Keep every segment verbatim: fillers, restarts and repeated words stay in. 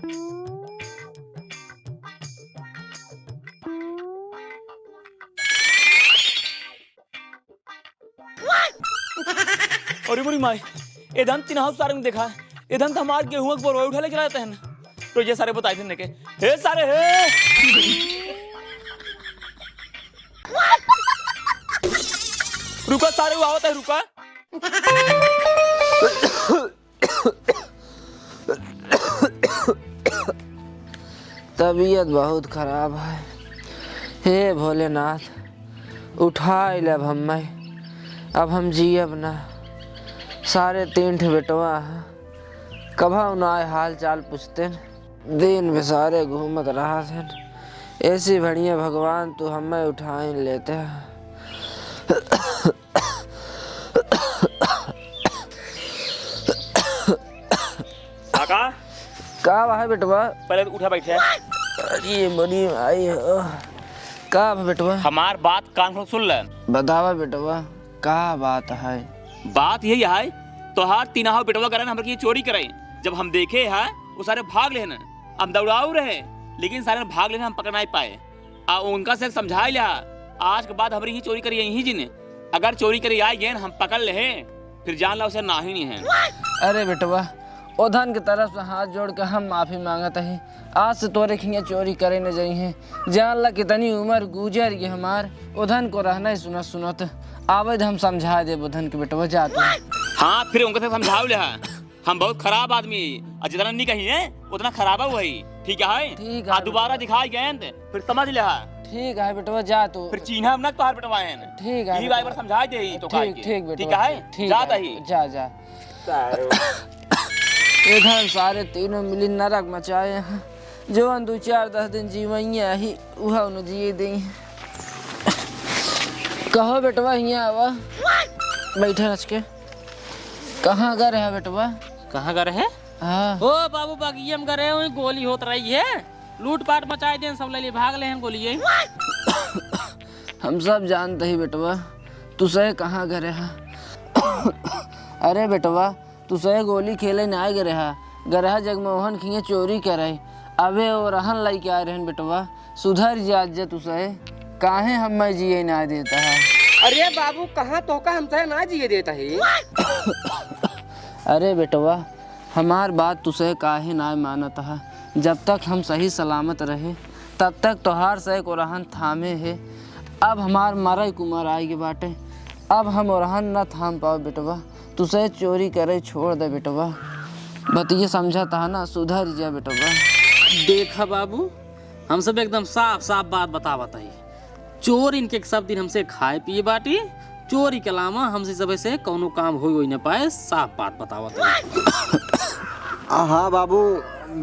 अरे मोरी माई, एदन तिनहु सारे में देखा, एदन तो हमार गेहूं के बोरवा उठा ले चला जाते हैं। तो ये सारे बताए थे इनके, हे सारे, हे! रुका सारे, वो आवत है, रुका। तबीयत बहुत खराब है। हे भोलेनाथ, उठाइ ले अब हम्मै, अब हम जियब ना। सारे तीन ठे बेटवा हैं, कभउ नाहीं हाल चाल पूछतेन, दिन भे सारे घूमत रहत हैं। ऐसी बढ़िया भगवान तू हम्मै उठाइ लेते। काका? का बा है बेटवा? पहले तो उठा बैठे। अरे बड़ी आई हो। का बा बेटवा? हमार बात कान खोल सुन ले। बतावा बेटवा, का बात है? बात यही है, तोहार तीनहु बेटवा गरन हमरे की चोरी करे। जब हम देखे है, वो सारे भाग लेन। हम दौड़ाऊ रहे, लेकिन सारे भाग लेन, हम पकड़ नाहीं पाए। आ उनका से समझाइ लिहा, आज के बाद हमरी ही चोरी करी यहीं जिन। अगर चोरी करी आइ गएन, हम पकड़ लेहे, फिर जान ला उसे नाहीं नहीं है। अरे बेटवा, ओधन के तरफ से हाथ जोड़ के हम माफी मांगत ही। आज से तोरे खिया चोरी करे न जइहे। जान ला कितनी उमर गुजर गई हमार, ओधन को रहना ही सुनत सुनत। आवे दे हम समझाइ देब ओधन के बेटवा, जा तू। हाँ, फिर उनका से समझाउ लिहा। हम बहुत खराब आदमी ही, और जितना नहीं कही है, उतना खराब है वही। ठीक है? ठीक है। आ दोबारा दिखाइ गएन, फिर समझ लिहा। ठीक है बेटवा, जा तू। फिर चीन्हा हम ना तोहार बेटवा हैं। ठीक है यही बेटवा। बार समझाइ दे ही तो ठीक, काहे के। ठीक बेटवा, ठीक है? ठीक, ठीक जात है ही। जा, जा। इधर सारे तीनों मिली नरक मचाए हैं। जवन दो चार दस दिन जीवइया ही, उहा उन्हें जिए देई। कहो बेटवा, हियाँ आवा, बैठा रच के। कहाँ गा रहा बेटवा? कहाँ गा रहे? हाँ। ओ बाबू, बगिया में गा रहे, वहीं गोली होत रही है, लूट पाट मचाइ देन, सब ले लिए, भाग लेहन गोली। हम सब जानत ही बेटवा, तू सहे कहाँ गा रहा। अरे बेटवा, तू सहे गोली खेले नाहीं गा रहा, गा रहा जगमोहन खिए चोरी करे। अबे ओरहन लइके आए रहन बेटवा, सुधर जा, जा तू सहे, काहे हम्मै जिए नाहीं देत हा? अरे बाबू, कहाँ तोहका हम सहे नाहीं जिए देत ही? अरे बेटवा, हमार बात तू सहे काहे नाहीं मानत हा? जब तक हम सही सलामत रहे, तब तक तोहार सहे ओरहन थामे है। अब हमार मरइ क उमर आइ गए बाटे, अब हम ओरहन न थाम पाउब बेटवा। तू सहे चोरी करे छोड़ दे बेटवा। बतिया समझत हा ना, सुधर जा बेटवा। देखा बाबू, हम सब एकदम साफ साफ बात बतावत ही। चोर इनके सब दिन हमसे खाए पिए बाटी, चोरी के अलावा हमसे सबे से कौनो काम होई, होई न पाए, साफ बात बतावत ही। हाँ बाबू,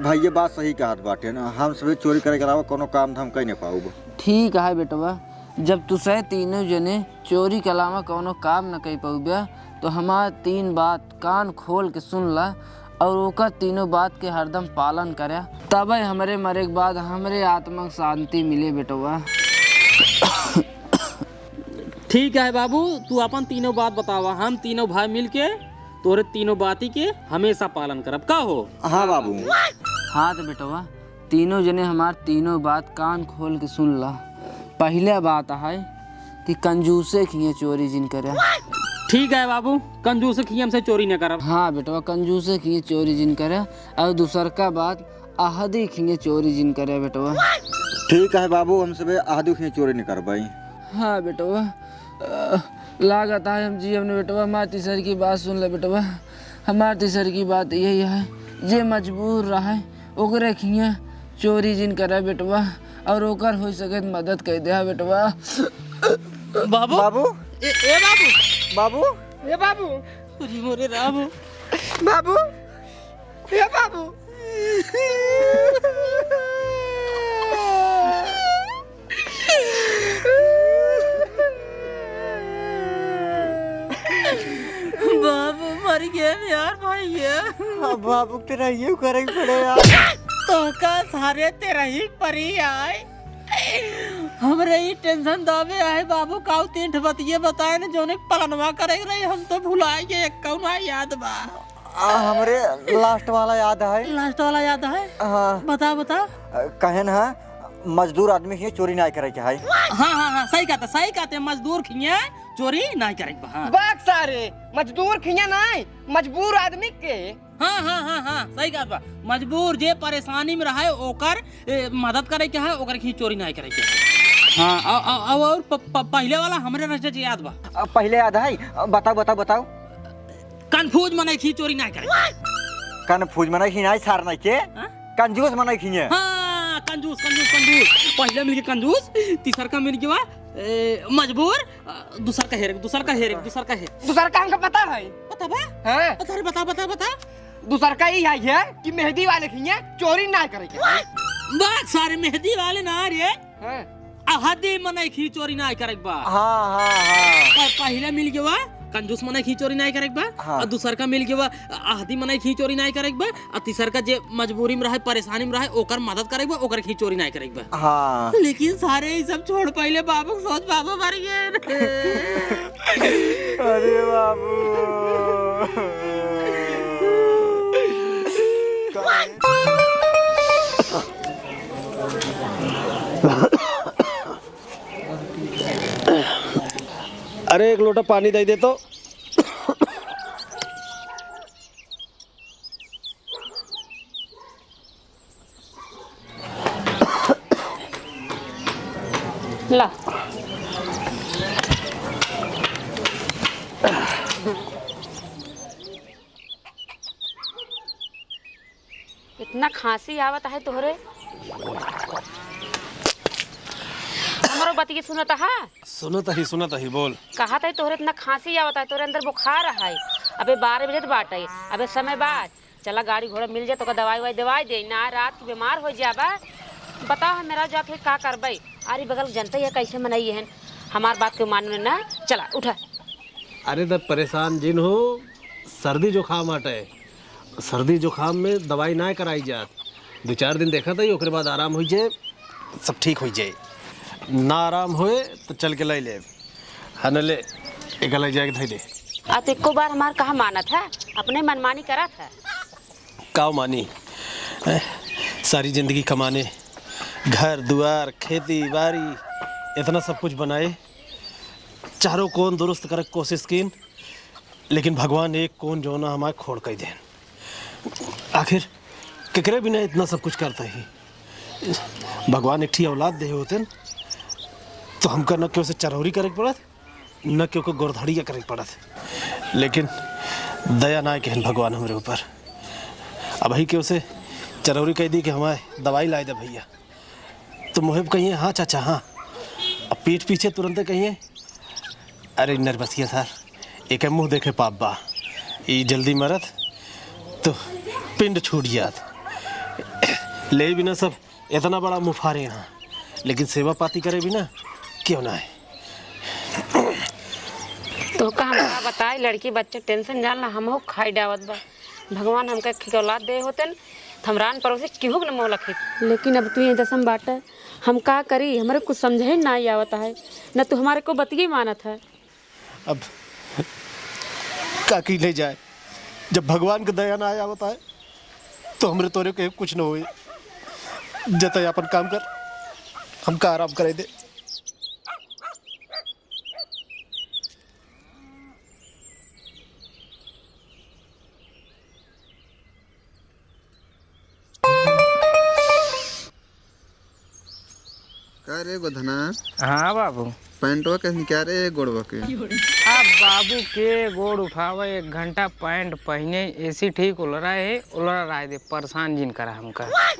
भइया बात सही कहत बाटे ना, हम सबे चोरी करे के अलावा कौनो काम धाम कइ न पाउब। ठीक है बेटवा, जब तू सहे तीनों जने चोरी के अलावा कौनो काम न कइ पउबे, तो हमार तीन बात कान खोल के सुन ला और ओकर तीनों बात के हरदम पालन करे, तबे हमरे मरे के बाद हमरे आत्मा के शांति मिले बेटवा। ठीक है बाबू, तू अपन तीनों बात बतावा, हम तीनों भाई मिलके तोरे तीनों बाती के हमेशा पालन करब, का हो? हाँ बाबू। हाँ तो बेटवा, तीनों जने हमार तीनों बात कान खोल के सुन ला। पहला बात है कि कंजूसे खिए चोरी जिन करे। ठीक है बाबू, कंजूसे खिए हमसे चोरी न करब। हाँ बेटवा, कंजूसे खिए चोरी जिन करे। और दूसर का बात, अहदी खिए चोरी जिन करे बेटवा। ठीक है बाबू, हम सबे अहदी खिए चोरी न करबई। हाँ बेटवा, अ, लागत है हम जियब न बेटवा, हमार तीसर की बात सुन ले बेटवा। हमार तीसर की बात यही है, जे मजबूर रहे ओकरे खिया चोरी जिन करे बेटवा, और ओकर हो सके त मदद कर दे बेटवा। बाबू। बाबू। ए, ए बाबू। बाबू। ए बाबू। अरे मोरे राम। बाबू। ए बाबू। बाबू मर गए यार भाई ये। अब बाबू के तेरा ये करे के पड़े यार। तोहका सारे तेरा ही परी आए। हमरे ई tension दाबे आहे बाबू, काऊ तीन ठे बतिये बताए न, जौने पलनवा करे के रही, हम तो भुलाए गए, कौन याद बा? आ, हमरे last वाला याद है। Last वाला याद है? हाँ। बता, बता। अ, कहेन है, मजदूर आदमी खियाँ चोरी नाहीं करे के है। हाँ, हाँ, हाँ, सही कहते, सही कहते, मजदूर खियाँ चोरी नाहीं करे के बा, हाँ। बक सारे, मजदूर खियाँ नाहीं, मजबूर आदमी के। हाँ, हाँ, हाँ, हाँ, सही कहत बा। मजबूर जे परेशानी में रहे, ओकर, ए, मदद करे के है, ओकर खियाँ चोरी नाहीं करे के है। हाँ, अ, अ, अ, और प-, प-, पहिले वाला हमरे रस्ते से याद बा। अ, पहिले याद है? अ, बताओ, बताओ, बताओ। Confuse मनई खियाँ चोरी नाहीं करे। Confuse मनई खियाँ नाहीं सार नाहीं के। हाँ? कंजूस मनई खियाँ। हाँ, कंजूस, कंजूस, कंजूस। पहिले मिल के कंजूस, तीसर का मिल के बा, ए, मजबूर, अ, दूसर का हेरे, दूसर का हेरे, दूसर का हेरे। दूसर का हमका पता है। पता बा? हाँ। पता रे, बता, बता, बता। दूसर का ई है, है कि मेहंदी वाले खियाँ चोरी नाहीं करे के। बक सारे, मेहंदी वाले ना रे। हाँ। अहदी मनई खियाँ चोरी नाहीं करे के बा। हाँ, हाँ, हाँ। प-, पहिले मिल के बा, कंजूस मनई खियाँ चोरी नाहीं करे के बा। हाँ। और दूसर का मिल के बा, अहदी मनई खियाँ चोरी नाहीं करे के बा। और तीसर का जे मजबूरी में रहे, परेशानी में रहे, ओकर मदद करे के बा, ओकर खियाँ चोरी नाहीं करे के बा। हाँ। लेकिन सारे ई सब छोड़, पहिले बाबू के सोच, बाबू मर गए। अरे बाबू। अरे, एक लोटा पानी दे दे तो। ला। इतना खांसी आवत है तोहरे, हमरो बतिये सुनत हा? सुनत ही, सुनत ही, बोल। कहत है तोहरे इतना खांसी आवत है, तोहरे अंदर बुखार है। अबे बारह बजत बाटे, अबे समय बा, चला गाड़ी घोड़ा मिल जाए तो ओका दवाई ववाई दवाई दे, ना रात के बीमार हो जाबा। बताओ हम मेरा जाके का करबे? अरे बगल जनते है कैसे मनई हन, हमार बात के मानो ना, चला उठा। अरे तब परेशान जिन हो, सर्दी जुकाम आटे, सर्दी जुकाम में दवाई ना कराई जात, दो चार दिन देखत ही, ओकरे बाद आराम होइ जाए, सब ठीक होइ जाए। ना आराम होए तो चल के लै लेब। हाँ, न ले, एका लै जाके धै दे। आ तो एको बार हमार कहा मानत है, अपने मनमानी करत है। काव मानी? हैं? सारी जिंदगी कमाने, घर दुआर, खेती बारी, इतना सब कुछ बनाए, चारों कोन दुरुस्त करे के कोशिश कीन, लेकिन भगवान एक कोन जौना हमार खोड़ कइ देन। आखिर केकरे बिना इतना सब कुछ करता ही? भगवान एक ठी औलाद देहे होतेन, तो हमका न केहू से चरौरी करे के पड़त, न केहू के गोरधड़िया करे के पड़त। लेकिन दया ना केहन भगवान हमरे ऊपर। अबही केहू से चरौरी कइ दी कि हमारे दवाई लाइ दे भइया। तो मुँहे पे कहिए, "हाँ चाचा, हाँ।" अब पीठ पीछे तुरंते कहिए, "अरे नरबसिया सार, एके मुँह देखे पाप बा, ई जल्दी मरत तो पिंड छूट जात।" ले बिना सब इतना बड़ा मुफारे हाँ, लेकिन सेवा पाती करे बिना क्यों ना है। तोहका हम का बताई, लड़की बच्चा tension जान ला, हमहू खाई डावत बा। भगवान हमका एक औलाद दे होतेन, त हम रान परोसी केहू के न मोला खींच। लेकिन अब तू ये दसम बाटे, हम का करी? हमरे कुछ समझे ना आवत है, न तू हमारे को बतिये मानत है। अब का की ले जाए, जब भगवान के दया ना आवत है, तो हमरे तोरे के कुछ न होई। जते अपन काम कर, हमका आराम करे दे। का रे गोधना? हाँ बाबू। पैंटवा के निकारे गोड़वा के? अब बाबू के गोड़ उठावे, एक घंटा पैंट पहिने, एसी ठीक उलरा है, उलरा राय दे, परेशान जिन करा हमका।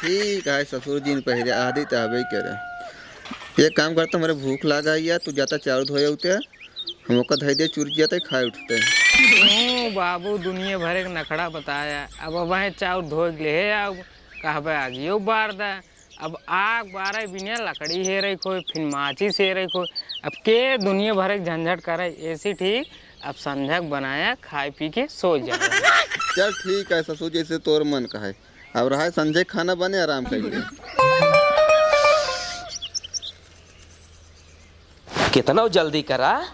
ठीक है ससुर, जिन पहिरे आदि त आबे करे। एक काम करता, हमरे भूख लागा हिया, तू जाता चाउर धोए उते, हम ओका धइ दे चुर जिया तै खाए उठते। ओ बाबू, दुनिया भर एक नखड़ा बताया। अब अबहें चाउर धोए के लेहे आउ, कहबे आगियो बार दा। अब आग बारे बिना लकड़ी हेरे कोई, फिर माचिस हेरे कोई। अब के दुनिया भर एक झंझट करे, एसी ठीक। अब संझक बनाया, खाए पी के सो जाए। चल ठीक है ससुर, जैसे तोर मन कहे। अब रहा संझक खाना बने, आराम कर ले। कितनो जल्दी करा,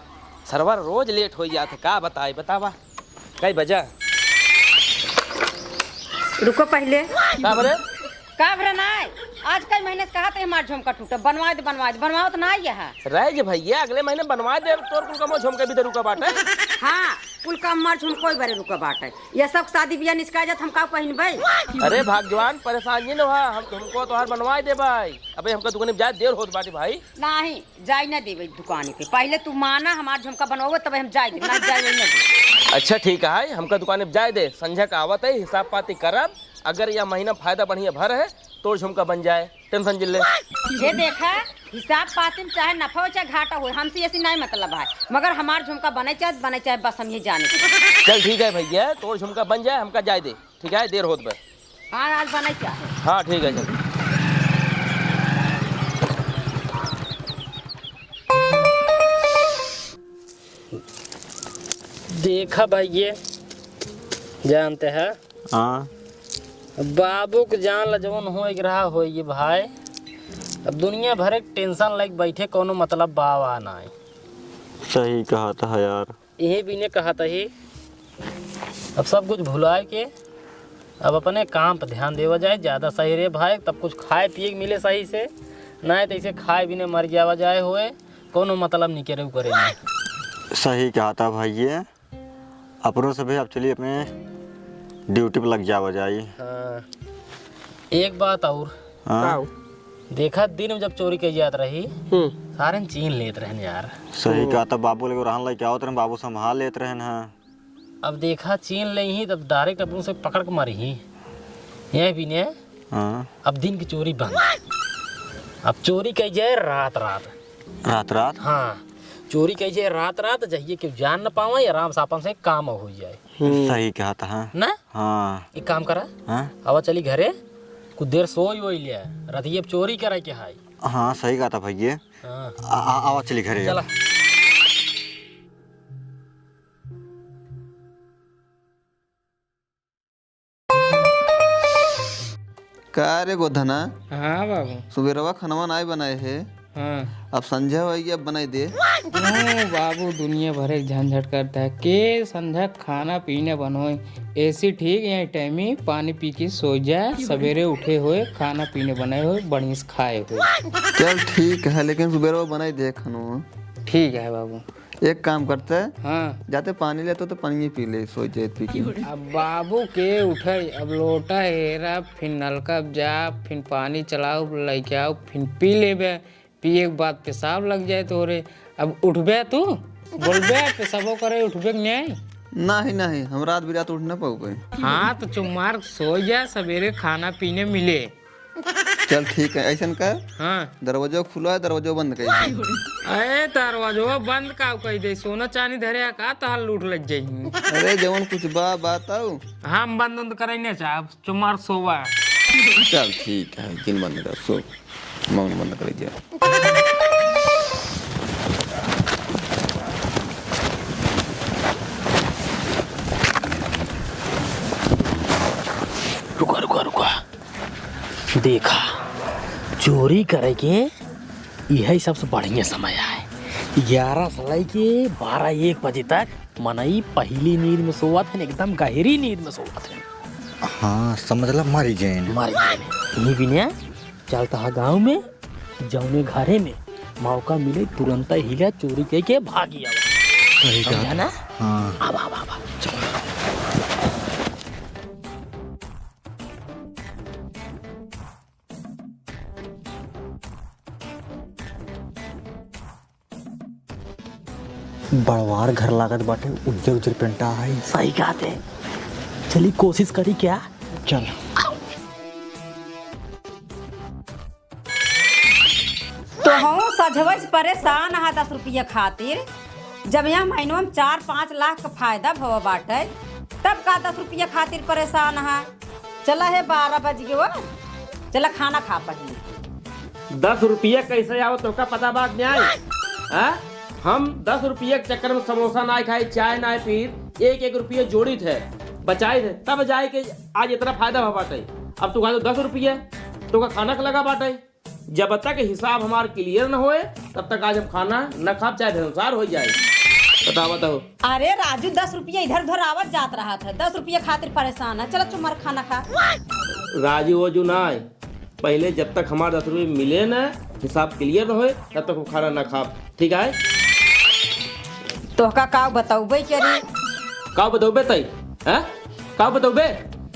सरवर रोज लेट होइ जात है, का बताई, बतावा, कई बजा? रुको पहिले। का बरे? का बरे नाई? आज कई महीने से कहत है हमार झुमका टूटा, बनवाए दे, बनवाए दे, बनवावत नाई है। रहे जे भइया, अगले महीने बनवाए दे, तोर कुल कमो झुमका भी दे रुका बाटे। हाँ, कुल काम हमार झुमको ही बरे रुका बाटे। ये सब शादी बियाह निचका जात, हम का पहिनबे? अरे भगवान, परेशान जिन होआ, हम झुमको तोहार बनवाए देबे। अबे हमका दुकाने पे जाए, देर होत बाटे भाई। नाहीं, जाए ना देबे दुकाने पे। पहिले तू माना हमार झुमका बनवावे, तबे हम जाए देबे, ना जाए ना देबे। अच्छा ठीक है, हमका दुकाने पे जाए दे, संझा का आवत है, हिसाब पाती करब। अगर यह महीना फायदा बढ़िया भर है, तोर झुमका बन जाए, tension जिन ले। ये देखा, हिसाब पाती में चाहे नफा हो चाहे घाटा हो, हमसे ऐसी नाहीं मतलब है, मगर हमार झुमका बने चाहे, बने चाहे, बस हम ये जाने के। चल ठीक है भइया, तोर झुमका बन जाए, हमका जाए दे, ठीक है, देर होत बा। हाँ, आज बने चाहे। हाँ ठीक है, चल। देखा भाई, ये जानते हैं, हाँ। बाबू के जान ला जवन होए के रहा, होए गे भाई। अब दुनिया भर के tension लेके बैठे, कौनो मतलब बा वा नाई। सही कहत है यार। यही बिने कहत ही, अब सब कुछ भुलाए के अब अपने काम पे ध्यान देवा जाए, ज्यादा सही रे भाई। तब कुछ खाए पिए के मिले सही से, नाई तो ऐसे खाए बिने मर जावा जाए होए, कौनो मतलब नहीं करे, करे में। सही कहत है भाई, ये अपनों से भी अब चलिए अपने duty पे लग जावा जाई। हाँ। एक बात और। हाँ। का हो? देखा, दिन में जब चोरी कई जात रही, हम्म। सारे चीन लेत रहन यार। सही हम्म। कहत है, बाबू लेके रहन लेके आवत रहन, बाबू संभाल लेत रहन। हाँ। अब देखा, चीन लेइहीं तब direct अपन से पकड़ के मारिहीं। ये बिने, हाँ। अब दिन की चोरी बंद। अब चोरी कई जाए रात रात। रात रात? हाँ, चोरी कई जाए रात रात, जहिए केहू जान न पावे, आराम से अपन से काम हो जाए। हम्म। सही कहत है। ना? हाँ। एक काम करा, हाँ? आवा चली घरे, कुछ देर सोई वोई लिया, रतिये अब चोरी करे के हाई। हाँ, सही कहत है भइये। हाँ। आ, आ, आवा चली घरे। चला। का रे गोधना? हाँ बाबू। सुबेरवा खनवा नाई बनाए है। हाँ। अब संझा होई गई, अब बनाई दे। क्यों बाबू, दुनिया भर एक झंझट करता है। के संझा खाना पीना बनोई? ऐसी ठीक यही टाइम ही पानी पी के सो जा, सवेरे उठे होए, खाना पीने बनाए होए, बढ़िया से खाए होए। चल ठीक है, लेकिन सुबेरवा बनाई दे खनवा। ठीक है बाबू। एक काम करते, हाँ। जाते पानी लेते तो पानी पी ले, सोच जाए पी के। अब बाबू के उठे, अब लोटा हेरा, फिर नलका जा, फिर पानी चलाओ, लेके आओ, फिर पी लेबे। पिए के बाद पेशाब लग जाए तोरे। अब उठबे तू, बोलबे, पेशाबो करे उठबे के नहीं? नहीं, नहीं, हम रात बिरात उठ न पाउबे। हाँ, तो चुम्मार सो जा, सवेरे खाना पीने मिले। चल ठीक है, ऐसन कर, हाँ। दरवाजो खुला है, दरवाजो बंद कर दे। अरे दरवाजो बंद का कर दे, सोना चांदी धरे है का, तहार लूट लग जाई। अरे जवन कुछ बा, बात आऊ। हाँ, हम बंद उंद करे नहीं चाहब, चुमार सोवा। चल ठीक है, जिन बंद कर, सो, मौन बंद कर जा। रुका, रुका, रुका। देखा, चोरी करे के यही सबसे बढ़िया समय आए। ग्यारह से लेके बारह एक बजे तक मनई पहली नींद में सोवत है, एकदम गहरी नींद में सोवत है। हाँ, समझ ला, मरी गए। मरी गए। यही बिना चलता है गाँव में, जौने घरे में मौका मिले, तुरंत हिला चोरी कइके भागी आवा। सही समझा कहा। ना? हाँ। आवा, आवा, आवा। चलो। बड़वार घर लागत बाटे, उज्जर उज्जर पेंटा है। सही कहत है। चली कोशिश करी क्या? चल। तो हम सजवै से परेशान हा दस रुपया खातिर, जब यहाँ महीनों में चार पाँच लाख का फायदा भवा बाटे, तब का दस रुपया खातिर परेशान हा? चला है, बारह बज गए, चला खाना खा पहले। दस रुपया कैसे आओ, तोका पता बात नहीं आई? हाँ? हम दस रुपया के चक्कर में समोसा ना खाई, चाय ना पी, एक एक रुपया जोड़ी थे, बचाई थे, तब जाए के आज इतना फायदा भवा बाटे। अब तू खा तो दस रुपया, तोका खाना के लगा बाटे। जब तक हिसाब हमार clear न होए, तब तक आज हम खाना न खाब, चाहे भिनसार हो जाए। बतावा तो। अरे राजू, दस रुपया इधर उधर आवत जात रहत है, दस रुपया खातिर परेशान है। चला चुम्मर खाना खा। राजू वो जो ना आए, पहले जब तक हमार दस रुपये मिले ना, हिसाब clear ना होए, तब तक वो खाना ना खाब, ठीक है? तोहका का बतौबे करी? का बतौबे तई? हैं? का बतौबे?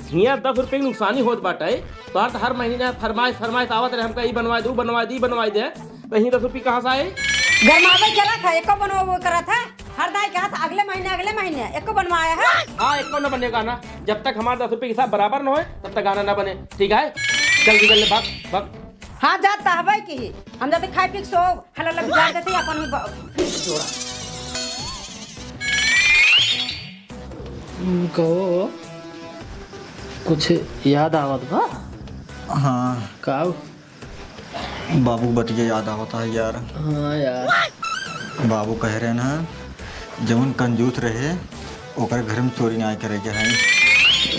हियाँ दस रुपये की नुकसानी होत बाटे, तोहार तो हर महीने फरमाइश, फरमाइश आवत रहे, हमका ई बनवाए दे, ऊ बनवाए दे, ई बनवाए दे, तो हियाँ दस रुपये कहाँ से आए? गरमावे के रखा, एको बनवावे के रखा। हर दाई कहत अगले महीने, अगले महीने, एको बनवाया है? हाँ, एको न बनेगा ना। जब तक हमार दस रुपये के हिसाब बराबर न होए, तब तक गाना ना बने। ठीक है? जल्दी कर ले, भाग, भाग। हाँ, जा तहबे की। हम जाते खाए पी के सो, हला लग जा देते अपन ही ब-, जोड़ा। हम्म, कहो, कुछ याद आवत बा? हाँ। का? बाबू बतिया याद आवत है यार। हाँ यार। बाबू कह रहे ना, जवन कंजूस रहे, ओकर घर में चोरी ना करे के है।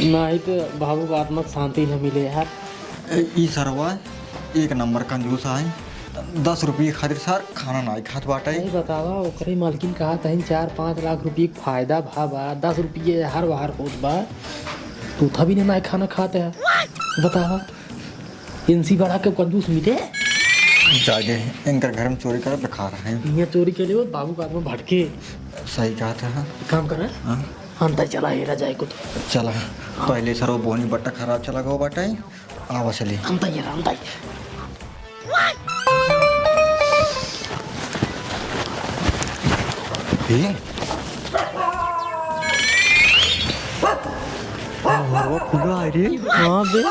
नहीं तो बाबू का आत्मा के शांति न मिले यार। ए, ई सरवा एक नंबर कंजूस है, दस रुपये खातिर सार खाना ना खात बाटे। नहीं बतावा, ओकरे मालकिन कहा तहिन चार पाँच लाख रुपये के फायदा भा बा, दस रुपये हर बाहर होत बा, तू था भी ना खाना खाते है। बतावा। इनसी बड़ा के कंजूस मिले। जागे, इनकर घर में चोरी करे बेकार है। इहाँ चोरी के लिए वो बाबू का आदमी भटके। सही कहा था। काम करे? हाँ। अंदर चला, हेरा जाए कुछ। चला, पहले सरो बोनी बट्टा खराब चला गो बाटे। आवा चली। अंदर ये, अंदर। ए? घरवा खुला है रे। हाँ बे।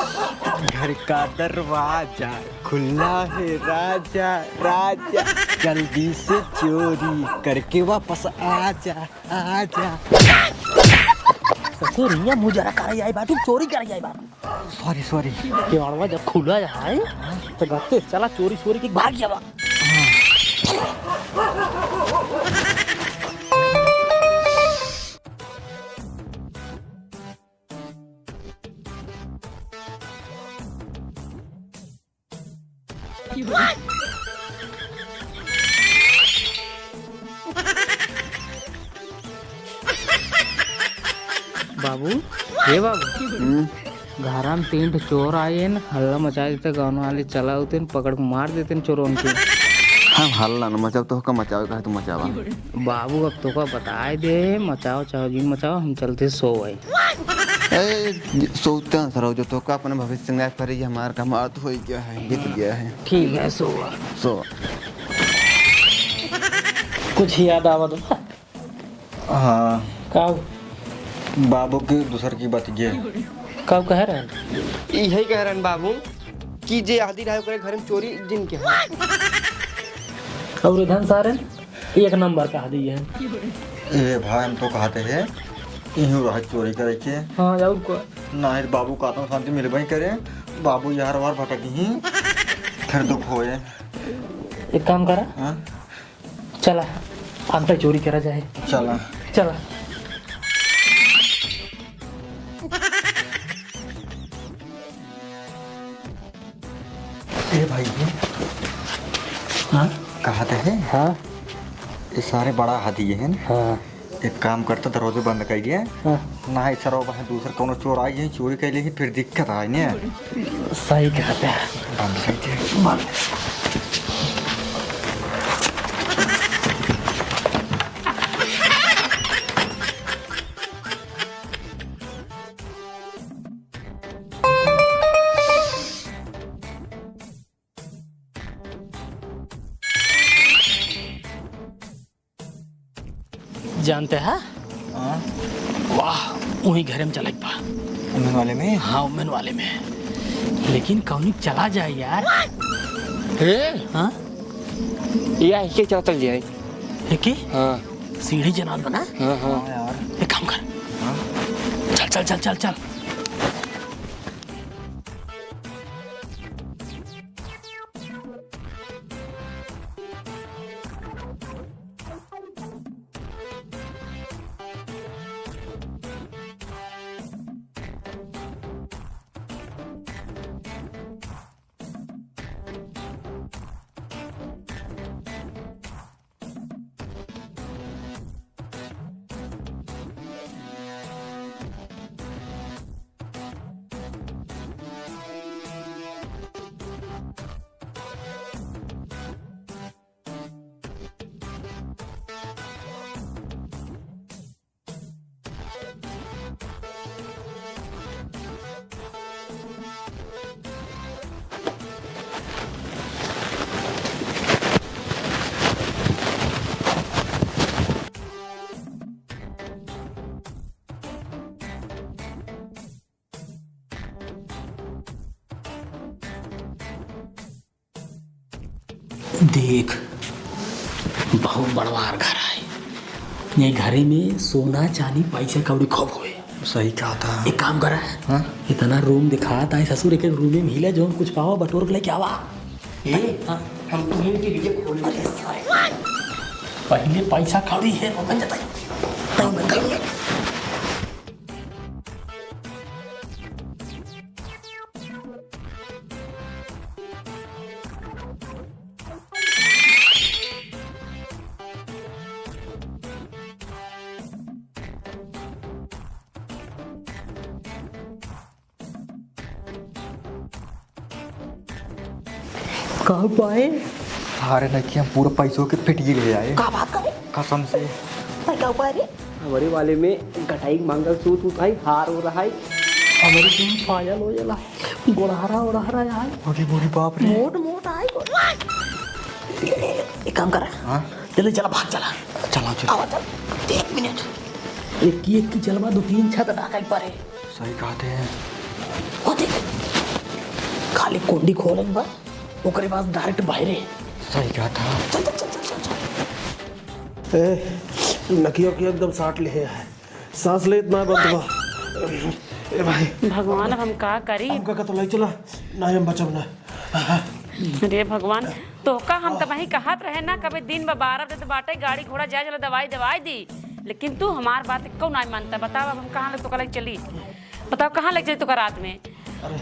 घर का दरवाजा खुला है राजा, राजा, जल्दी से चोरी करके वापस आ जा, आ जा। ससुर, हियाँ मुजरा करे आई बाटू, चोरी करे आई बाटू। Sorry, sorry। केवड़वा जब खुला है, तो गत्ते चला चोरी, चोरी के भाग जावा। बाबू, हे बाबू। हम्म। घरा में तीन ठो चोर आएन, हल्ला मचा देते, गाँव वाले चला उतेन, पकड़ के मार देतेन चोरों के। हम हल्ला न मचाओ, तोहका मचावे का है तो मचावा। बाबू, अब तोहका बताए दे, मचाओ चाहो जिन मचाओ, हम चलते सो आए। ए, सोते हैं सर, जो तोहका अपने भविष्य में करे, ये हमारा काम आज हो ही गया है, बीत गया है। ठीक है, सो आ। सो। कुछ याद आवत बा? हाँ। का? बाबू के दूसर की बात ये। का कह रहे हैं? यही कह रहे हैं बाबू कि जे आदि रहे ओकरे घर में चोरी दिन के है। और इधन सारे एक नंबर कह दिए हैं। ए भाई, हम तो कहते हैं, इहीं रहे चोरी करे के। हाँ, और को? नहीं, बाबू का तो शांति मिलबे करे। बाबू यार वार भटक ही, फिर दुख होए। एक काम करा। हाँ? चला, अंता चोरी करा जाए। चला। चला। ए भाई, ये हाँ? कहा थे? हाँ? ये सारे बड़ा हाथी है ना? हाँ। एक काम करता, दरवाजे बंद कर दिया। हाँ। ना, इस तरह वहाँ दूसर कौनो चोर आई है, चोरी कर ली, फिर दिक्कत आई ना। सही कहते हैं। बंद कर दे। बंद। जानते हैं? हाँ। वाह, वही घरे में चले के बा। उमेन वाले में? हाँ, उमेन वाले में। लेकिन कौनी चला जाए यार। हे? हाँ? या हिके चला चल जाए। हिके? हाँ। सीढ़ी जनात बना? हाँ, हाँ। हाँ यार। एक काम कर। हाँ। चल, चल, चल, चल, चल। देख, बहुत बड़वार घर है। ये घरे में सोना, चांदी, पैसा, कौड़ी खूब होए। सही कहा था। एक काम करा, हाँ? इतना रूम दिखात है ससुर, एक एक रूम में मिला, जौन कुछ पावा बटोर के लेके आवा। ए, हाँ। हम तुम्हें के लिए खोले। अरे सारे, पहले पैसा कौड़ी है, वो बन जाता है। तब मैं करूँगा। का पाए? अरे नहीं कि हम पूरा पैसों के पिटिए ले आए। का बात करे? कसम से। भाई का पाए रे? हमरे वाले में गटाई मंगलसूत्र उठाई, हार हो रहा है। हमरे तीन पायल हो जाला, गोड़हरा ओड़हरा है। अरे बोली बाप रे। मोट मोट आई। एक काम कर। हाँ? जल्दी चला, भाग चला। चला, चला। आवा, चल। एक मिनट। एक की, एक की चलवा, दो तीन छत डाका एक बारे। सही कहते हैं। हो देख, खाली कुंडी खोले बा, ओकरे बाद direct बाहरे। सही कहता है। चल, चल, चल। ए, नकियो की एकदम साट ले है, सांस लेत ना बंद बा। ए भाई। भगवान, अब हम का करी? हमका का तो लाई चला, ना हम बचब ना। अरे भगवान, तोहका हम तबही कहत रहे ना, कभी दिन बा बारह बजे तो बाटे, गाड़ी घोड़ा जाए चला, दवाई दवाई दी, लेकिन तू हमार बात एको ना मानता। बताओ, अब हम कहाँ ले तोका ले चली? बताओ, कहाँ ले जाई तोका रात में? अरे,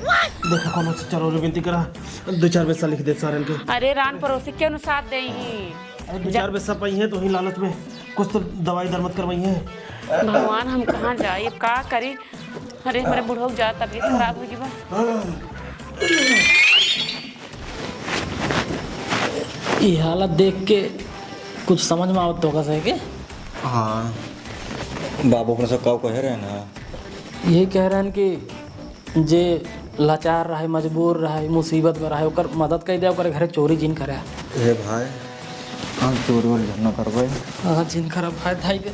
देखा, कौनो से चलो रे, विनती करा, दो चार पैसा लिख दे सारन के। अरे, रान पड़ोसी के अनुसार दे ही। अरे, दो जा- चार पैसा पाई है तो ही लालच में कुछ तो दवाई दरमत करवाई है। भगवान, हम कहाँ जाई, अब का करी? अरे, हमरे बुढ़ऊ जा तबीयत खराब हो गई बा। ई हालत देख के कुछ समझ में आवत तो का सही के? हाँ, बाबू अपने सब काऊ कहे रहे ना। यही कह रहे हैं कि जे लाचार रहे, मजबूर रहे, मुसीबत में रहे, ओकर मदद कर दे, ओकर घरे चोरी जिन करे। ए भाई, हम चोरी वोरी न करबे। हाँ, जिन करब भाई, धाई दे।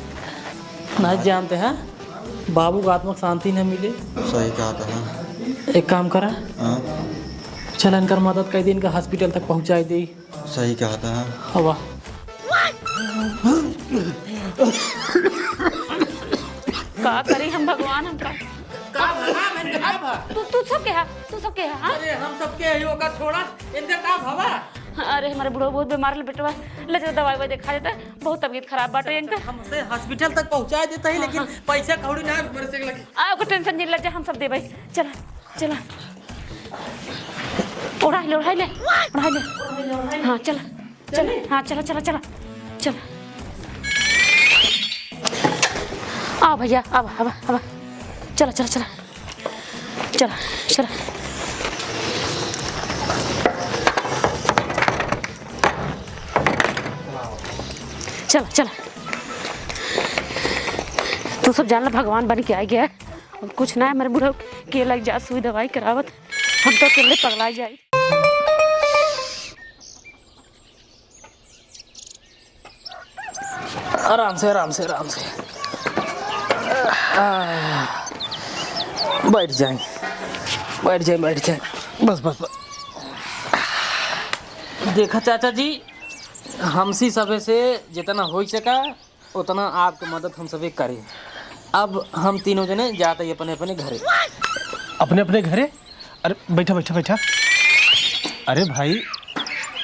नहीं जानते हैं, बाबू का आत्मा को शांति न मिले। सही कहा था। एक काम करा, हाँ। चल इनकर मदद कर दे, इनका hospital तक पहुँचाई दे। सही कहा था। हवा। का करी हम भगवान, हम का का भला, मैं का भा? तू, तू सब के हा, तू सब के हा, हाँ? अरे हम सबके ही ओका छोड़ा, इनका का भवा? अरे हमरे बुढ़ऊ बहुत बीमार ले बेटवा, ले चल दवाई ववाई देखा देता, बहुत तबीयत खराब बाटे इनका। हमसे hospital तक पहुँचा देता ही, हाँ, लेकिन हाँ। पैसा कौड़ी ना है, मेरे से लगे। आ, ओकर tension नहीं ले जा, हम सब देबे। चला, चला। ओढ़ाई ले, ओढ़ाई ले, ओढ़ाई ले। हाँ, चला, चला। हाँ, चला, चला, चला, चला। आओ भैया, अब, अब, अब। चला, चला, चला। चला, चला। चला, चला। तू सब जान ला, भगवान बन के आ गया। कुछ ना है, मेरे बुढ़ऊ के लग जा, सुई दवाई करावत, हम तो अकेले पगला जाई। आराम से, आराम से, आराम से। आ, बैठ जाए, बैठ जाए, बैठ जाए। बस, बस, बस। देखा चाचा जी, हमसी सभे से जितना होइ सका, उतना आपके मदद हम सभी करी। अब हम तीनों जने जात ही अपने अपने घरे। अपने अपने घरे? अरे बैठा, बैठा, बैठा। अरे भाई,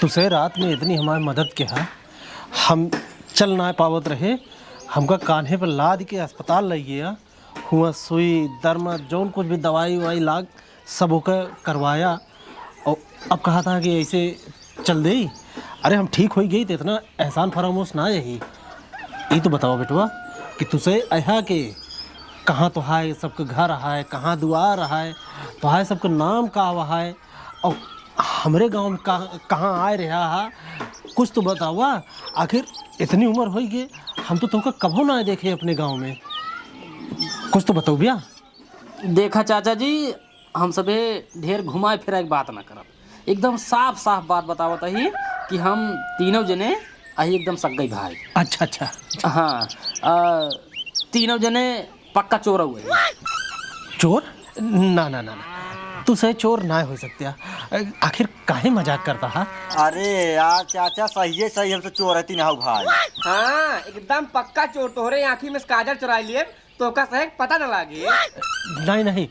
तुसे रात में इतनी हमारी मदद के हा, हम चल ना पावत रहे, हमका कान्हे पर लाद के अस्पताल लइ गया, हुआ सुई दरमा जौन कुछ भी दवाई ववाई लाग सब ओकर करवाया। और अब कहा था कि ऐसे चल देई। अरे हम ठीक होइ गई तो इतना एहसान फरामोश ना यही। ये तो बतावा बेटवा कि तुसे अहा के कहाँ तोहाय सबके घर अहाय, कहाँ दुआर अहाय, तोहाय सबके नाम का अहाय, और हमरे गाँव में कहाँ, कहाँ आए रहा हा, कुछ तो बतावा। आखिर इतनी उम्र होइ गई, हम तो तोहका कभो ना देखे अपने गाँव में। कुछ तो बताओ भैया। देखा चाचा जी, हम सभे ढेर घुमाए फिराए के बात ना करब, एकदम साफ साफ बात बतावत ही कि हम तीनों जने अही एकदम सगई भाई। अच्छा, अच्छा। हाँ, अ, तीनों जने पक्का चोर हुए। चोर? ना, ना, ना, ना। तुसे चोर नाय होइ सकत्या। आखिर काहे मजाक करता हा? अरे यार चाचा, सहिये सही हमसे चोर है तीनों भाई। हाँ, एकदम पक्का चोर। तोहरे आँखी में से काजर चुराइ लिहेन, तोहका सही पता न लागे। नहीं, नहीं,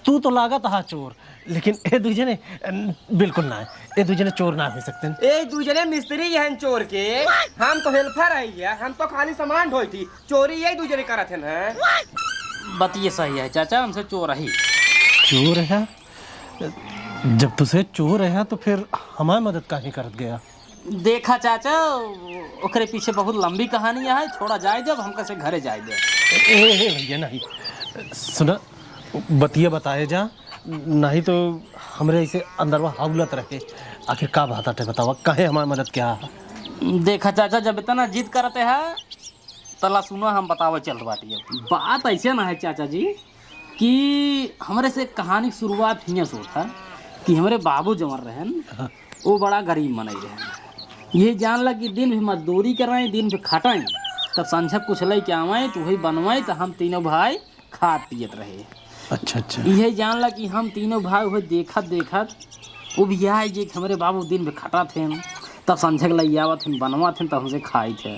तू तो लागत हा चोर, लेकिन ए दुइ जने, अ, बिल्कुल नाय। ए दुइ जने चोर नाय होइ सकतेन। ए दुइ जने मिस्त्री हएन चोर के, हम तो helper हई, हम तो खाली सामान ढोई थी। चोरी यही दुइ जने करत हएन, हैं? बतिये सही है चाचा, हमसे चोर ही। चोर है? जब तुसे चोर है तो फिर हमार मदद काहे करत गया? देखा चाचा, ओकरे पीछे बहुत लंबी कहानी है, छोड़ा जाए दे, अब हमका से घरे जाए दे। ए, ए, ए, भैया नहीं, सुना, बतिया बताए जा, नहीं तो हमरे ऐसे अंदरवा हौलत रहे। आखिर का बात आटे बतावा, काहे हमार मदद क्या है? देखा चाचा, जब इतना जिद करते है, तला सुना, हम बतावे चलत बाटी। अब बात ऐसे ना है चाचा जी कि हमरे से कहानी की शुरुआत हियाँ से होत है कि हमरे बाबू जवन रहन, हाँ। वो बड़ा गरीब मनई रहन। ये जान ला कि दिन भी मजदूरी कराएं, दिन भी खटाएं, तब संझक कुछ लइके आवाएं तो वही बनवाएं, तो हम तीनों भाई खात पियत रहे। अच्छा, अच्छा। इहे जान ला कि हम तीनों भाई वही देखत देखत उबियाए जे कि हमरे बाबू दिन भर खटत हएन, तब संझक लइ आवत हएन, बनवत हएन, तब हमसे खाइत है।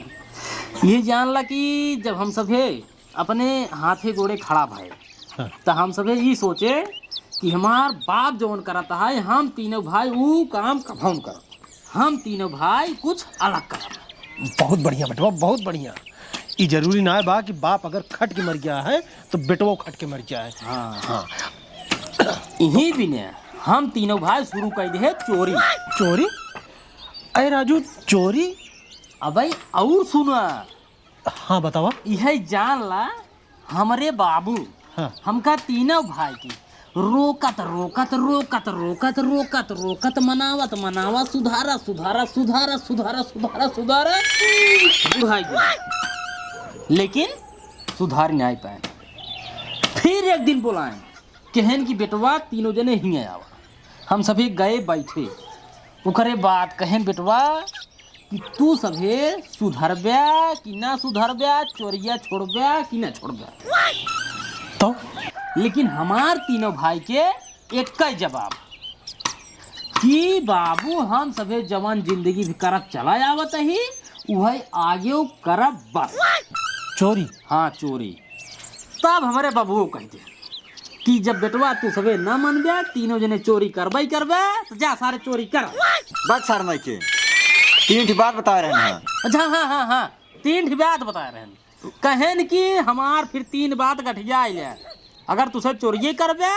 इहे जान ला कि जब हम सभे अपने हाथे गोड़े खड़ा भए, हाँ। त हम सभे ई सोचे कि हमार बाप जवन करत है, हम तीनों भाई ऊ काम कभौन करब। हम तीनों भाई कुछ अलग करब। बहुत बढ़िया बेटवा, बहुत बढ़िया। ई जरूरी ना बा कि बाप अगर खट के मर गया है तो बेटवो खट के मर जाए। हाँ। हाँ। इही बिने हम तीनों भाई शुरू कर दे चोरी। चोरी? अरे राजू, चोरी? अबे और सुना। हाँ, बतावा। इहे जान ला, हमरे बाबू हाँ। हमका तीनों भाई के रोकत, रोकत, रोकत, रोकत, रोकत, रोकत, मनावत, मनावत, सुधारा, सुधारा, सुधारा, सुधारा, सुधारा, सुधारा, बुढ़ाई गए। लेकिन सुधार नहीं पाए। फिर एक दिन बोलाए, कहन कि बेटवा तीनों जने हियाँ आवा। हम सभी गए बैठे। ओकरे बाद कहन, बेटवा, कि तू सभे सुधरब्या कि ना सुधरब्या, चोरिया छोड़ब्या कि ना छोड़ब्या। तो? लेकिन हमार तीनों भाई के एक ही जवाब कि बाबू, हम सभे जवान जिंदगी भी करत चला आवत ही, उहे आगे करब बस। चोरी? हाँ, चोरी। तब हमरे बबुओ कह दे कि जब बेटवा तू सबे ना मनबे, तीनों जने चोरी करबे ही करबे, तो जा सारे चोरी कर। बक सार नहीं के, तीन ठी बात बताए रहन हैं। अच्छा, हाँ, हाँ, हाँ, तीन ठी बात बताए रहन। कहेन कि हमार फिर तीन बात गठिया आइल है। अगर तुसे चोरिये करबे,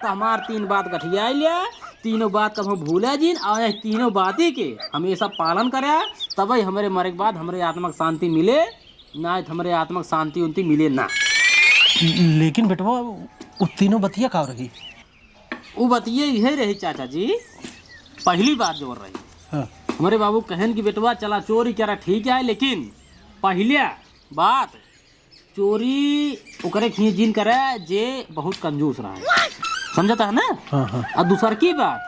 तो हमार तीन बात गठिया आइल है। तीनों बात कभो भूले जिन, और यह तीनों बाती के हमेशा पालन करे, तबे हमरे मरे के बाद हमरे आत्मा के शांति मिले। नाहीं त हमरे आत्मा के शांति उंति मिले ना। लेकिन बेटवा, उ तीनों बतिया का रही? उ बतिये इहे रही चाचा जी, पहली बात जो रही, हाँ। हमरे बाबू कहेन कि बेटवा चला चोरी करा, ठीक है, लेकिन पहले बात चोरी ओकरे खिए जिन करे जे बहुत कंजूस रहा है, समझता है ना? हाँ, हाँ। और दूसर की बात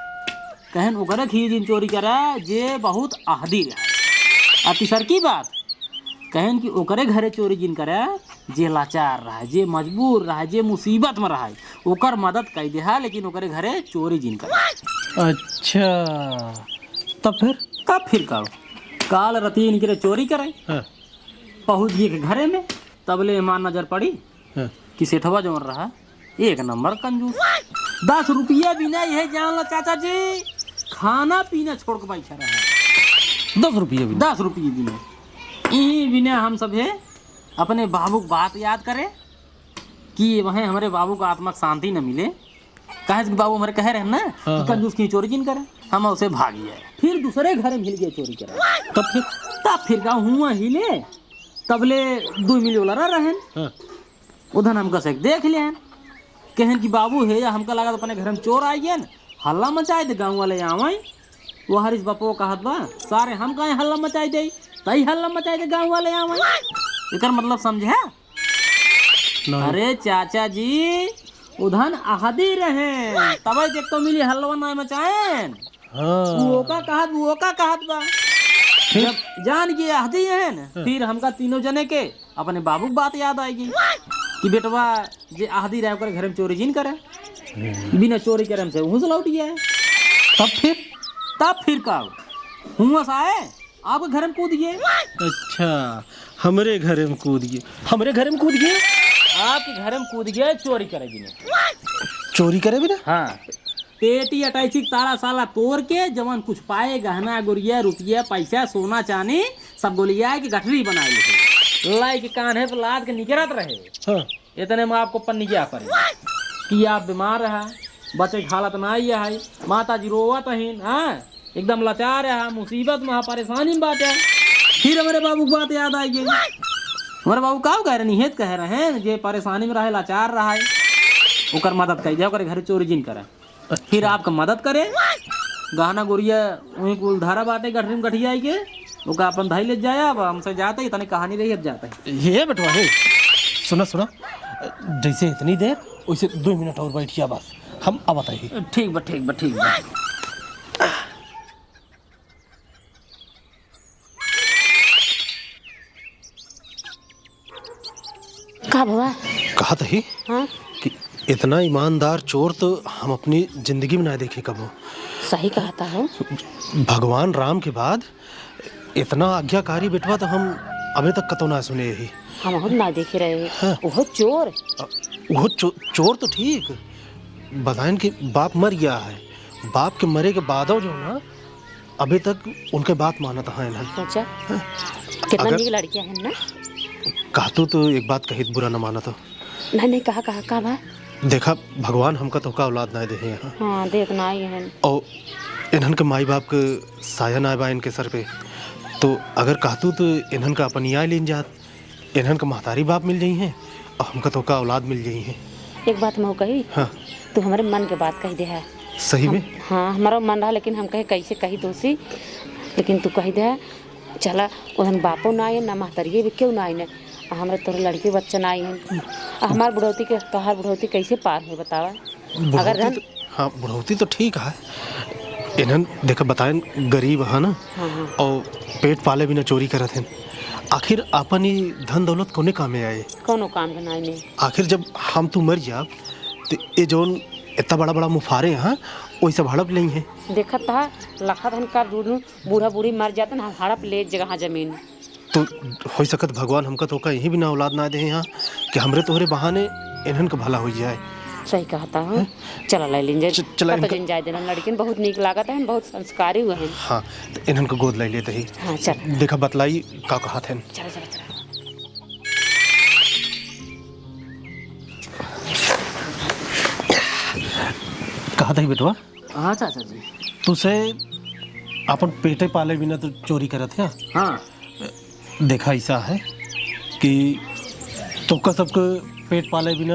कहेन ओकरे खिए जिन चोरी करे जे बहुत अहदी रहा है। और तीसर की बात कहेन कि ओकरे घरे चोरी जिन करे, जे लाचार रहा है, जे मजबूर रहा है, जे मुसीबत में रहा है, ओकर मदद कई देहा, लेकिन ओकरे घरे चोरी जिन करे। अच्छा, तब फिर? तब फिर का? काल रतिया इनके चोरी करे, हाँ। पहुँच गए के घरे में, तबले हमार नजर पड़ी हाँ। कि सेठवा जौन रहा, एक नंबर कंजूस। दस रुपया बिना, यह जान लो चाचा जी, खाना पीना छोड़ के बैठा रहा। दस रुपया बिना? दस रुपया बिना। यही बिना हम सभे अपने बाबू के बात याद करे कि वह हमरे बाबू का आत्मा के शांति न मिले। काहे से कि बाबू हमरे कहे रहे ना हाँ, कि हाँ। कंजूस की चोरी जिन करे, हम उसे भाग गए। फिर दूसरे घर में मिल गए चोरी करे। तब फिर? तब फिर का हुआ ही ले, तबले दो मिली वाला रह रहन। हाँ। उधन हमका से देख लेहन, कहन कि बाबू हे या हमका लागत अपने घर में चोर आ गए, हल्ला मचाए दे, गाँव वाले आवे। वो हरीश बपो कहत बा, सारे हम काहे हल्ला मचाए दे, तई हल्ला मचाए दे, गाँव वाले आवे। एकर मतलब समझे? नहीं। अरे चाचा जी, उधन अहदी रहे, तबे देख तो मिली हल्लवा ना मचाएन। हाँ। वो का कहत, वो का कहत बा। फिर? जब जान के अहदी है ना, हाँ। फिर हमका तीनों जने के अपने बाबू की बात याद आएगी कि बेटवा जे अहदी रहे ओकर घर में चोरी जिन करे। बिना चोरी करे हमसे हुस लौट गया है। तब फिर? तब फिर का? हुआ सा है, आपके घर में कूद गए। अच्छा, हमरे घर में कूद गए। हमरे घर में कूद गए? आपके घर में कूद गए चोरी करे बिना। चोरी करे बिना? हाँ। पेटी अटैची के ताला साला तोड़ के जवन कुछ पाए, गहना गुरिया, रुपया, पैसा, सोना, चांदी, सब गोलिया के गठरी बनाए लेहे। लाई के कान्हे पे लाद के निकरत रहे। हाँ। इतने में आपको पन्नी क्या पड़ी कि आप बीमार रहा, बचे के हालत ना आई है, माता जी रोवत हईन, हाँ, एकदम लाचार है, मुसीबत में, परेशानी में बाटे। फिर हमरे बाबू के बात याद आई गई। हमरे बाबू का कह रहे, निहेत कह रहे हैं, जे परेशानी में रहे, लाचार रहा है, ओकर मदद कर दे, ओकर घर चोरी जिन करे। फिर आपका मदद करे, गहना गुरिया वहीं कुल धरा बाटे गठरी में गठियाई के, ओका अपन धाई ले जाया। अब हमसे जाते ही तनी कहानी रही, अब जाते ही। हे बेटवा, हे, सुना, सुना, जैसे इतनी देर, वैसे दो मिनट और बैठिया बस, हम आवत ही। ठीक बा, ठीक बा, ठीक बा। का भवा? कहत ही हाँ? कि इतना ईमानदार चोर तो हम अपनी जिंदगी में ना देखे कबो। सही कहता है। भगवान राम के बाद इतना आज्ञाकारी बेटवा तो हम अबे तक कतौ ना सुने ही। हम खुद ना देखे रहे। हाँ। वो चोर। अ, वो चो-, चोर तो ठीक, बताएन कि बाप मर गया है, बाप के मरे के बादो जो ना अभी तक उनके बात मानत हैं ना। अच्छा। हाँ। कितना अगर नीक लड़कियां हैं ना। कहतू तो एक बात कही बुरा न मानत हो। नहीं, नहीं, कहा, कहा, का बा? देखा, भगवान हमका तोहका औलाद ना देहे हैं। हाँ, देत ना आई हैं। और इन्हन के माई बाप के साया ना बा इनके सर पे, तो अगर कहतू तो इन्हन का अपन यहाँ लेन जात। इन्हन का महतारी बाप मिल जाई हैं और हमका तोहका औलाद मिल जाई हैं। एक बात महू कही। हाँ। तू हमरे मन के बात कही दे है। सही हम, में? हाँ, हमारा मन रहा, लेकिन हम कहे कैसे कही तोसी, लेकिन तू कही दे है, चला, उधन बापो ना आए, ना महतरिये भी, क्यों ना आए ने। आ हमरे तोहरे लड़के बच्चा ना आए हैं। आ हमार बुढ़ौती के, तोहार बुढ़ौती कैसे पार होई बतावा? बुढ़ौती अगर रहन तो, हाँ, बुढ़ौती तो ठीक है। इन्हन, देखा, बताएन, गरीब है ना, हाँ, हाँ। और पेट पाले बिना चोरी करत हैं। आखिर आपन ई धन दौलत कौने कामे आए? कौनो काम के नाई नहीं। आखिर जब हम तू मर जाब, तो ये जौन इतना बड़ा बड़ा मुफारे हैं, वही सब हड़प लेई हैं। देखत हा, लखत हन का दूर बूढ़ा बूढ़ी मर जातन, हम हड़प ले जगह जमीन। तो हो सकत भगवान हमका तोहका यही बिना औलाद ना देहे हैं कि हमरे तोहरे बहाने इन्हन का भला हो जाए। सही कहता हो। हैं? चला ले लिन जाए। च-, चला पता इनका जिन जाए देना, लड़किन बहुत नीक लागत है, बहुत संस्कारी हुए हैं। हाँ, तो इन्हन का गोद ले लेते ही। हाँ, चल। देखा बतलाई का कहत हैं। चला, चला, चला। कहत है बेटवा, हाँ चाचा जी। तुसे अपन पेटे पाले बिना तो चोरी करत है। हाँ। देखा ऐसा है कि तोका सबके पेट पाले बिना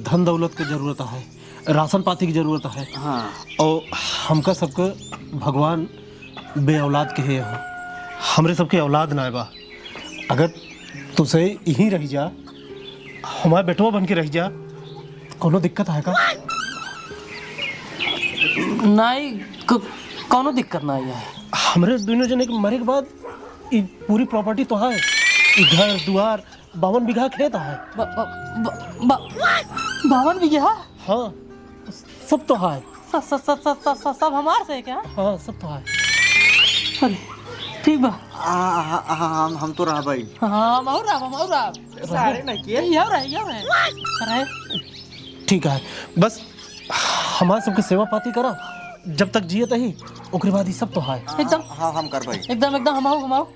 धन दौलत के जरूरत है, राशन पाती की जरूरत है। हाँ। और हमका सबके भगवान बे औलाद के है, हमरे सबके औलाद ना बा। अगर तुसे यहीं रह जा, हमारे बेटवा बन के रह जा, कौनो दिक्कत है का? नाई, क-, कौनो दिक्कत नाई है। हमरे दोनों जने के मरे के बाद ई पूरी प्रॉपर्टी तो है, ई घर दुआर, बावन बीघा खेत है। ब-, ब-, ब-, ब-, बावन बीघा? हाँ, सब तो है। स-, स-, स-, स-, स-, स-, सब हमार से है क्या? हाँ, सब तो है। अरे, ठीक बा। आ, आ, आ, हम, हम तो रहा भाई। हाँ, हम और रहा, हम और रहा। सारे ना किए। ये और है, ये और है। अरे। ठीक है, बस हमार सबके सेवा पाती करा, जब तक जियत ही, ओकरे बाद ही सब तो है। एकदम। हाँ, हम कर भाई। एकदम, एकदम, हम आओ, हम आओ।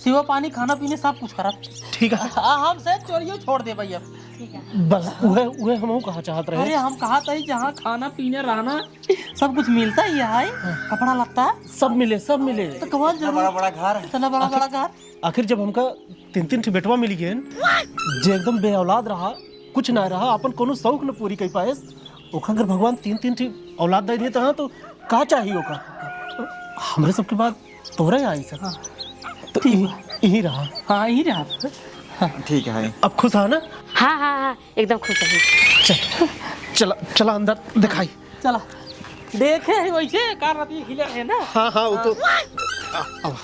सेवा पानी, खाना पीने, सब कुछ करब। ठीक है। आ, हम से चोरियो छोड़ दे भाई अब। ठीक है। बस उहे, उहे हमहू कहा चाहत रहे। अरे, हम कहा तही जहाँ खाना पीना रहना सब कुछ मिलता ही है, हाँ। कपड़ा लत्ता। सब मिले, सब मिले। तो कमाल इतना जरूर। बड़ा बड़ा घर। इतना बड़ा आखिर, बड़ा घर। आखिर जब हमका तीन तीन ठे बेटवा मिल गए, जे एकदम बे औलाद रहा, कुछ ना रहा, अपन कोनो शौक न पूरी कर पाए, ओका अगर भगवान तीन तीन ठे औलाद दे देता ना, तो का चाहिए ओका? हमरे सबके बाद तोहरे आई सर। हाँ। तो ठीक यही, बा। यही रहा। हाँ, यही रहा। हाँ। ठीक है। अब खुश है ना? हाँ, हाँ, हाँ, एकदम खुश है। चल, चला, चला अंदर दिखाई। चला। देखे है वैसे, कार राती हिला है ना? हाँ, हाँ, वो तो। हाँ। आ, अब।